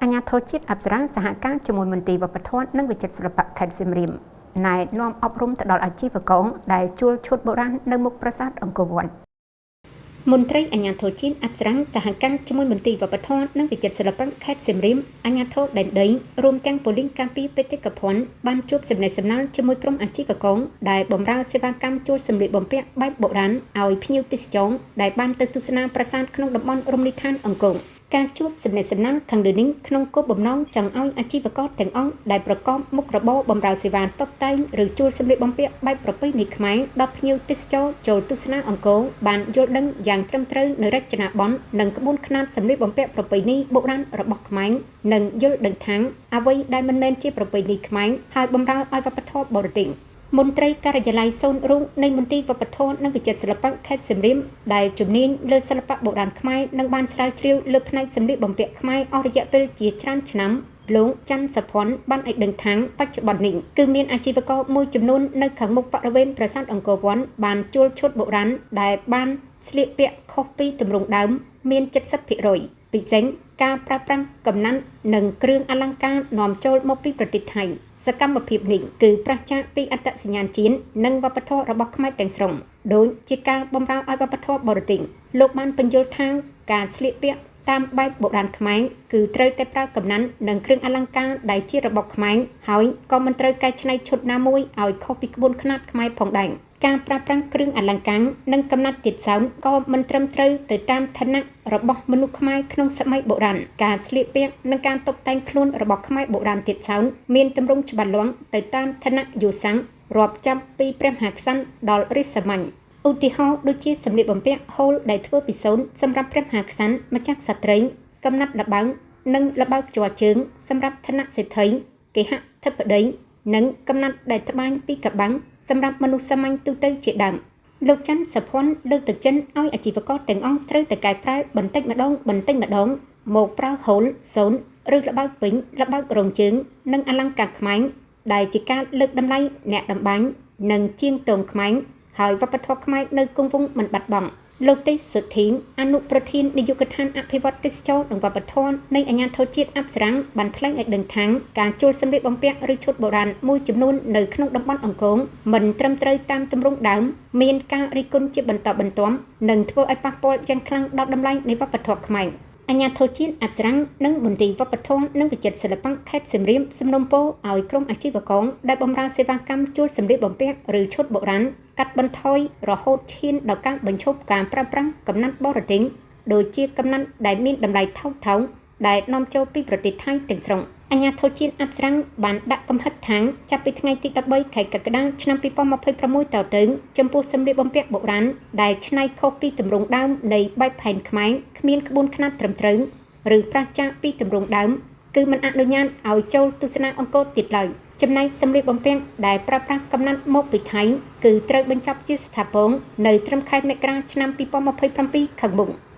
អាជ្ញាធរជាតិអប្សរាសហការជាមួយមន្ទីរវប្បធម៌និងវិចិត្រសិល្បៈខេត្តសៀមរាបណែនាំអប់រំទៅដល់អាជីវករដែលជួលឈុតបុរាណនៅមុខប្រាសាទអង្គរវត្តមន្ត្រីអាជ្ញាធរជាតិអប្សរាសហការជាមួយមន្ទីរវប្បធម៌និងវិចិត្រសិល្បៈខេត្តសៀមរាបអាជ្ញាធរដែនដីរួមទាំងប៉ូលីសការពារបេតិកភណ្ឌបានជួបសំណេះសំណាលជាមួយក្រុមអាជីវករដែលបម្រើសេវាកម្មជួលសម្លៀកបំពាក់បែបបុរាណឲ្យភ្ញៀវទេសចរដែលបានទៅទស្សនាប្រាសាទក្នុងតំបន់រមណីយដ្ឋានអង្គរការជួបសំណេះសំណាលខាងលើនេះក្នុងគោលបំណងចង់ឲ្យអាជីវករទាំងអង្គដែលប្រកបមុខរបរបម្រើសេវាតុបតែងឬជួលសម្លៀកបំពាក់បែបប្រពៃណីខ្មែរដល់ភ្ញៀវទេសចរចូលទស្សនាអង្គរបានយល់ដឹងយ៉ាងត្រឹមត្រូវនៅរចនាបថនិងក្បួនខ្នាតសម្លៀកបំពាក់ប្រពៃណីបុរាណរបស់ខ្មែរនិងយល់ដឹងថាអ្វីដែលមិនមែនជាប្រពៃណីខ្មែរហើយបម្រើឲ្យវប្បធម៌បរទេសមន្ត្រីការិយាល័យសូនរូងនៃមន្ទីរវប្បធម៌និងវិចិត្រសិល្បៈខេត្តសៀមរាបដែលជំនាញលើសិល្បៈបុរាណខ្មែរនិងបានស្រាវជ្រាវលើផ្នែកសម្លៀកបំពាក់ខ្មែរអស់រយៈពេលជាច្រើនឆ្នាំលោកច័ន្ទសុភ័ណ្ឌបានឲ្យដឹងថាបច្ចុប្បន្ននេះគឺមានអាជីវករមួយចំនួននៅខាងមុខបរិវេណប្រាសាទអង្គរវត្តបានជួលឈុតបុរាណដែលបានស្លៀកពាក់ខុសពីទម្រង់ដើមមាន 70% ពិសេសការប្រើប្រាស់កំណាន់និងគ្រឿងអលង្ការនាំចូលមកពីប្រទេសថៃសកម្មភាពនេះគឺប្រាសចាកពីអត្តសញ្ញាណជាតិនិងវប្បធម៌របស់ខ្មែរទាំងស្រុងដូចជាការបម្រើឲ្យវប្បធម៌បរទេសលោកបានពន្យល់ថាការស្លៀកពាក់តាមបែបបុរាណខ្មែរគឺត្រូវតែប្រើកំណាន់និងគ្រឿងអលង្ការដែលជារបស់ខ្មែរហើយក៏មិនត្រូវកែច្នៃឈុតណាមួយឲ្យខុសពីក្បួនខ្នាតខ្មែរផងដែរការប្រើប្រាស់គ្រឿងអលង្ការនិងកំណាត់ទៀតសោតក៏មិនត្រឹមត្រូវទៅតាមឋានៈរបស់មនុស្សខ្មែរក្នុងសម័យបុរាណការស្លៀកពាក់និងការតុបតែងខ្លួនរបស់ខ្មែរបុរាណទៀតសោតមានទម្រង់ច្បាស់លាស់ទៅតាមឋានៈយុសាំងរាប់ចាប់ពីព្រះមហាក្សត្រដល់រាជសាមញ្ញឧទាហរណ៍ដូចជាសម្លៀកបំពាក់ហូលដែលធ្វើពីសូត្រសម្រាប់ព្រះមហាក្សត្រម្ចាស់ក្សត្រីកំណាត់ល្បើងនិងល្បើកជ័រជើងសម្រាប់ឋានៈសេដ្ឋីគេហធិបតីនិងកំណាត់ដែលត្បាញពីកបាំងសម្រាប់មនុស្សសាមញ្ញទូទៅជាដើមលោកច័ន្ទសុភ័ណ្ឌលើកទឹកចិត្តឲ្យអាជីវករទាំងអង្គត្រូវតែកែប្រែបន្តិចម្ដងបន្តិចម្ដងមកប្រើហូលសូនឬល្បើកពេញល្បើករងជើងនិងអលង្ការខ្មែរដែលជាការលើកតម្លៃអ្នកតម្បាញនិងជាងទងខ្មែរហើយវប្បធម៌ខ្មែរនៅគង់វង្សមិនបាត់បង់លោកទេសសុធីអនុប្រធាននាយកដ្ឋានអភិវឌ្ឍទេសចរនិងវប្បធម៌នៃអាជ្ញាធរជាតិអប្សរាបានថ្លែងឲ្យដឹងថាការជួលសម្លៀកបំពាក់ឬឈុតបុរាណមួយចំនួននៅក្នុងតំបន់អង្គរមិនត្រឹមត្រូវតាមទម្រង់ដើមមានការរិះគន់ជាបន្តបន្ទាប់និងធ្វើឲ្យប៉ះពាល់យ៉ាងខ្លាំងដល់តម្លៃនៃវប្បធម៌ខ្មែរអាជ្ញាធរជាតិអប្សរានិងមន្ទីរវប្បធម៌និងវិចិត្រសិល្បៈខេត្តសៀមរាបសំណូមពរឲ្យក្រុមអាជីវករដែលបម្រើសេវាកម្មជួលសម្លៀកបំពាក់ឬឈុតបុរាណកាត់បន្ថយរហូតឈានដល់ការបញ្ឈប់ការប្រើប្រាស់កំណាត់បរទេសដូចជាកំណាត់ដែលមានតម្លៃថោកៗដែលនាំចូលពីប្រទេសថៃទាំងស្រុងអាជ្ញាធរជាតិអប្សរាបានដាក់កំហិតថាចាប់ពីថ្ងៃទី13ខែកក្កដាឆ្នាំ2026តទៅចំពោះសម្លៀកបំពាក់បុរាណដែលច្នៃខុសពីទម្រង់ដើមនៃបែបផែនខ្មែរគ្មានក្បួនខ្នាតត្រឹមត្រូវឬប្រាសចាកពីទម្រង់ដើមគឺមិនអនុញ្ញាតឲ្យចូលទស្សនាអង្គរទៀតឡើយចំណែកសម្លៀកបំពាក់ដែលប្រើប្រាស់កំណាត់មកពីថៃគឺត្រូវបញ្ចប់ជាស្ថាពរនៅត្រឹមខែមករាឆ្នាំ2027ខាងមុខ។